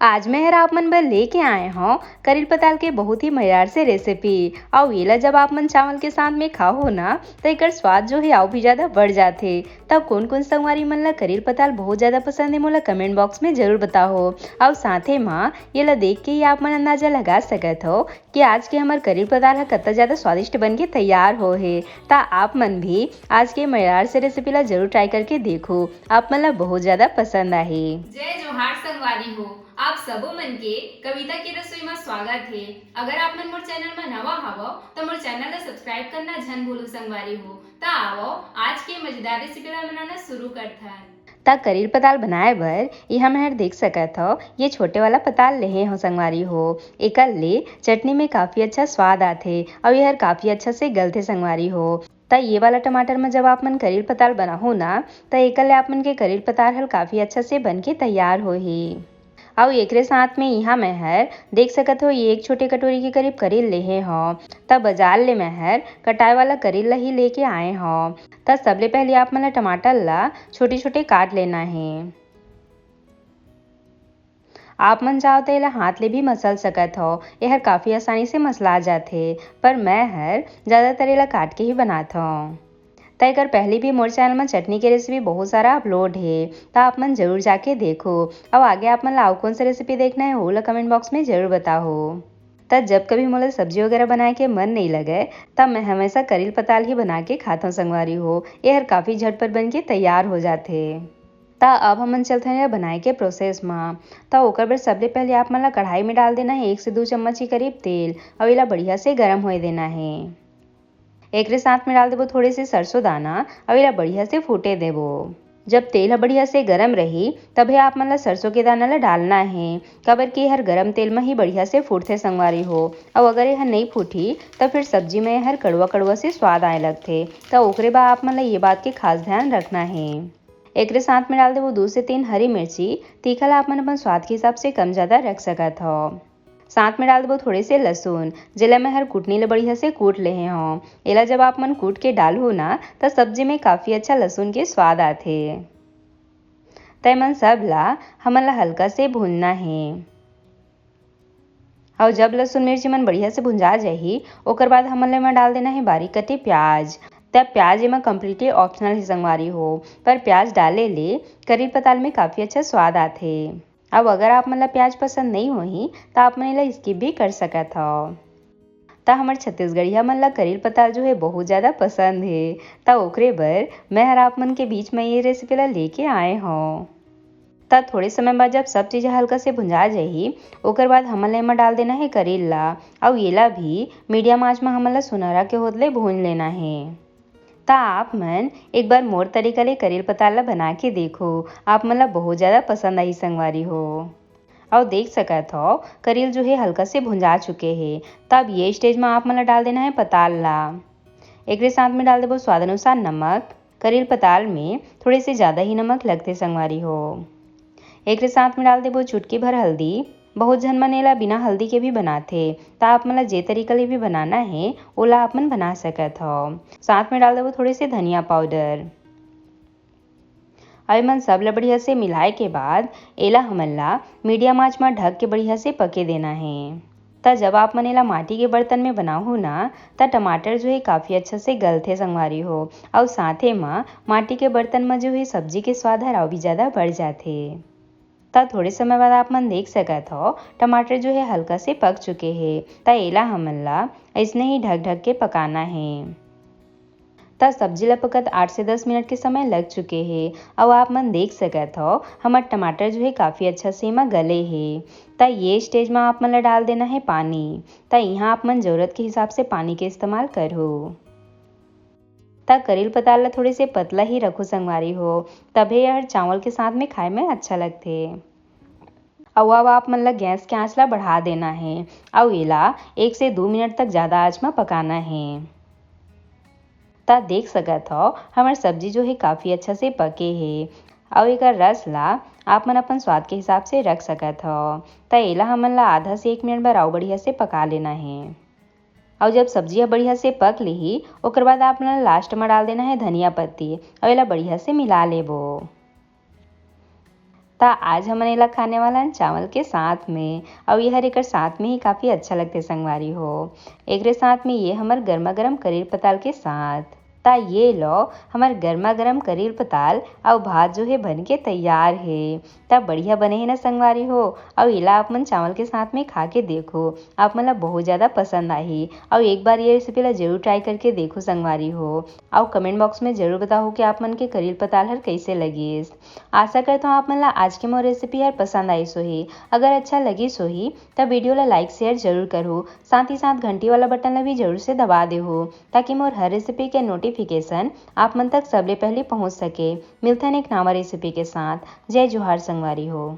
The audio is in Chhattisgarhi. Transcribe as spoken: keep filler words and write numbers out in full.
आज मैं हर आप मन बर लेके आए हौं करील पताल के बहुत ही मजेदार से रेसिपी। अउ एला जब आप मन चावल के साथ में खाहो ना, त एकर स्वाद जो हे अउ भी ज्यादा बढ़ जाथे। त कोन कोन संगवारी मन ला करील पताल बहुत ज्यादा पसंद हे, मोला कमेंट बॉक्स में जरूर बताहो। अउ साथे म एला देख के ही आप मन अंदाजा लगा सकत हो कि आज के हमर करील पताल ह कत्ता ज्यादा स्वादिष्ट बन के तैयार हो हे। त आप मन भी आज के मजेदार से रेसिपी ला जरूर ट्राई करके देखो, आप मन ला बहुत ज्यादा पसंद आही। जय जोहार संगवारी हो, आप सबो मन के कविता के रसोई म स्वागत हे। अगर आप मन मोर चैनल म नवा हवव, त मोर चैनल ला सब्सक्राइब करना झन भूलो संगवारी हो। त आवव, आज के मजेदार रेसिपी ला बनाना शुरू करथन। त करील पताल बनाए बर इहाँ मैं हर देख सकत हव, ये छोटे वाला पताल लेहे हव संगवारी हो। एकर ले चटनी में काफी अच्छा स्वाद आथे अउ ये हर काफी अच्छा से गलथे संगवारी हो। त ये वाला टमाटर म जब आप मन करील पताल बनाहू ना, त एकर ले आप मन के करील पताल हर काफी अच्छा से बन के तैयार होही। अउ एकरे साथ में इहाँ मैं हर देख सकत हो, ये एक छोटे कटोरी के करीब करील लेहे हव। त बाजार ले मैं हर कटाए वाला करील ला ही लेके आए हव। त सबले पहले आप मन ला टमाटर ला छोटे-छोटे काट लेना हे। आप मन चाहो त एला हाथ ले भी मसल सकत हव, एहर काफी आसानी से मसला जाथे, पर मैं हर ज्यादातर एला काट के ही बनात हव। त एकर पहले भी मोर चैनल म चटनी के रेसिपी बहुत सारा अपलोड हे, त आप मन जरूर जाके देखो। अउ आगे आप मन ला अउ कौन सा रेसिपी देखना हे, ओला कमेंट बॉक्स में जरूर बताहो। त जब कभी मोला सब्जी वगैरह बनाए के मन नइ लगय, तब मैं हमेशा करील पताल ही बना के खाथव संगवारी हो। एहर काफी झटपट बन के तैयार हो जाथे। त अब हमन चलथन एला बनाए के प्रोसेस म। त ओकर बर सबले पहले आप मन ला कढ़ाई में डाल देना हे एक से दू चम्मच के करीब तेल, अउ एला बढ़िया से गरम होए देना हे। एकरे साथ में डाल देबो थोड़े से सरसों दाना, अउ एला बढ़िया से फूटे देबो। जब तेल ह बढ़िया से गरम रही, तभे आप मन ला सरसों के दाना ला डालना हे, काबर कि एहर गरम तेल म ही बढ़िया से फूटथे संगवारी हो। अउ अगर एहर नइ फूटही, त फिर सब्जी में एहर कड़वा-कड़वा से स्वाद आए लगथे। त ओकरे बर आप मन ला ये बात के खास ध्यान रखना हे। एकरे साथ में डाल देबो दू से तीन हरी मिर्ची, तीखा ला आप मन अपन स्वाद के हिसाब से कम ज्यादा रख सकत हव। साथ में डाल देबो थोड़े से लहसुन, जेला मैं हर कुटनी ले बढ़िया से कूट लेहे हव। एला जब आप मन कूट के डालहू ना, त सब्जी में काफी अच्छा लहसुन के स्वाद आथे। त एमन सब ला हमन ला हल्का से भूनना हे। अउ जब लहसुन मिर्ची मन बढ़िया से भुंजा जाही, ओकर बाद हमन ला एमा डाल देना हे बारीक कटे प्याज। त प्याज एमा completely optional हे संगवारी हो, पर प्याज डाले ले करी पताल में काफी अच्छा स्वाद आथे। अब अगर आप मन ला प्याज पसंद नइ होही, त आप मन एला skip भी कर सकत हव। त हमर छत्तीसगढ़िया मन ला करील पताल जो हे बहुत ज्यादा पसंद हे, त ओकरे बर मैं हर आप मन के बीच में ये रेसिपी ला लेके आए हव। त थोड़े समय बाद जब सब चीज हल्का से भुंजा जाही, ओकर बाद हमन ला एमा डाल देना हे करील ला, अउ येला भी मीडियम आंच म हमन ला सुनहरा के होत ले भून लेना हे। त आप मन एक बार मोर तरीका ले करेल पताल ला बना के देखो, आप मन ला बहुत ज्यादा पसंद आही संगवारी हो। अउ देख सकत हव, करेल जो हे हल्का से भुंजा चुके हे। त अब ये स्टेज म आप मन ला डाल देना हे पताल ला। एकरे साथ में डाल देबो स्वाद अनुसार नमक। करेल पताल में थोड़े से ज्यादा ही नमक लगथे संगवारी हो। एकरे साथ में डाल देबो चुटकी भर हल्दी। बहुत झन मन एला बिना हल्दी के भी बनाथे, त आप मन ला जे तरीका ले भी बनाना हे, ओला आप मन बना सकत हव। साथ में डाल देबो थोड़े से धनिया पाउडर। अउ एमन सब ला बढ़िया से मिलाए के बाद एला हमन ला मीडियम आंच म ढक के बढ़िया से पके देना हे। त जब आप मन एला माटी के बर्तन में बनाहू ना, त टमाटर जो हे काफी अच्छा से गलथे संगवारी हो, अउ साथे म माटी के बर्तन म जो हे सब्जी के स्वाद हर अउ भी ज्यादा बढ़ जाथे। त थोड़े समय बाद आप मन देख सकत हव, टमाटर जो हे हल्का से पक चुके हे। त एला हमन ला अइसने ही ढक ढक के पकाना हे। त सब्जी ला पकत आठ से दस मिनट के समय लग चुके हे, अउ आप मन देख सकत हव, हमर टमाटर जो हे काफी अच्छा से एमा गले हे। त ये स्टेज म आप मन ला डाल देना हे पानी। त इहाँ आप मन जरूरत के हिसाब से पानी के इस्तेमाल करहू। त करेल पताल ला थोड़े से पतला ही रखो संगवारी हो, तभे यह चावल के साथ में खाए में अच्छा लगथे। अउ अब आप मन ला गैस के आंच ला बढ़ा देना हे, अउ एला एक से दू मिनट तक ज्यादा आंच म पकाना हे। त देख सकत हव, हमर सब्जी जो हे काफी अच्छा से पके हे, अउ एकर रस ला आप मन अपन स्वाद के हिसाब से रख सकत हव। त एला हमन ला आधा से एक मिनट बर अउ बढ़िया से पका लेना हे। अउ जब सब्जी ह बढ़िया से पक लिही, ओकर बाद आप मन ला लास्ट म डाल देना हे धनिया पत्ती, अउ एला बढ़िया से मिला लेबो। त आज हमन एला खाने वाला हन चावल के साथ में, अउ ये हर एकर साथ में ही काफ़ी अच्छा लगथे संगवारी हो। एकरे साथ में ये हमर गर्मा गर्म करेल पताल के साथ। त ये लो, हमर गर्मा गर्म करेल पताल अउ भात जो हे बन के तैयार हे। त बढ़िया बने हे ना संगवारी हो, अउ एला आप मन चावल के साथ में खा के देखो, आप मन ला बहुत ज़्यादा पसंद आही। अउ एक बार ये रेसिपी ला जरूर ट्राई करके देखो संगवारी हो, अउ कमेंट बॉक्स में जरूर बताओ कि आप मन के करेल पताल हर कैसे लगिस। आशा करता हूँ आप मन ला आज के मोर रेसिपी हर पसंद आइस होही। अगर अच्छा लगिस होही त वीडियो ला लाइक शेयर जरूर करहु, साथ ही साथ घंटी वाला बटन ला भी जरूर से दबा देहु, ताकि मोर हर रेसिपी के नोटिफिकेशन आप मन तक सबले पहले पहुँच सके। मिलथन एक नवा रेसिपी के साथ। जय जोहार संगवारी हो।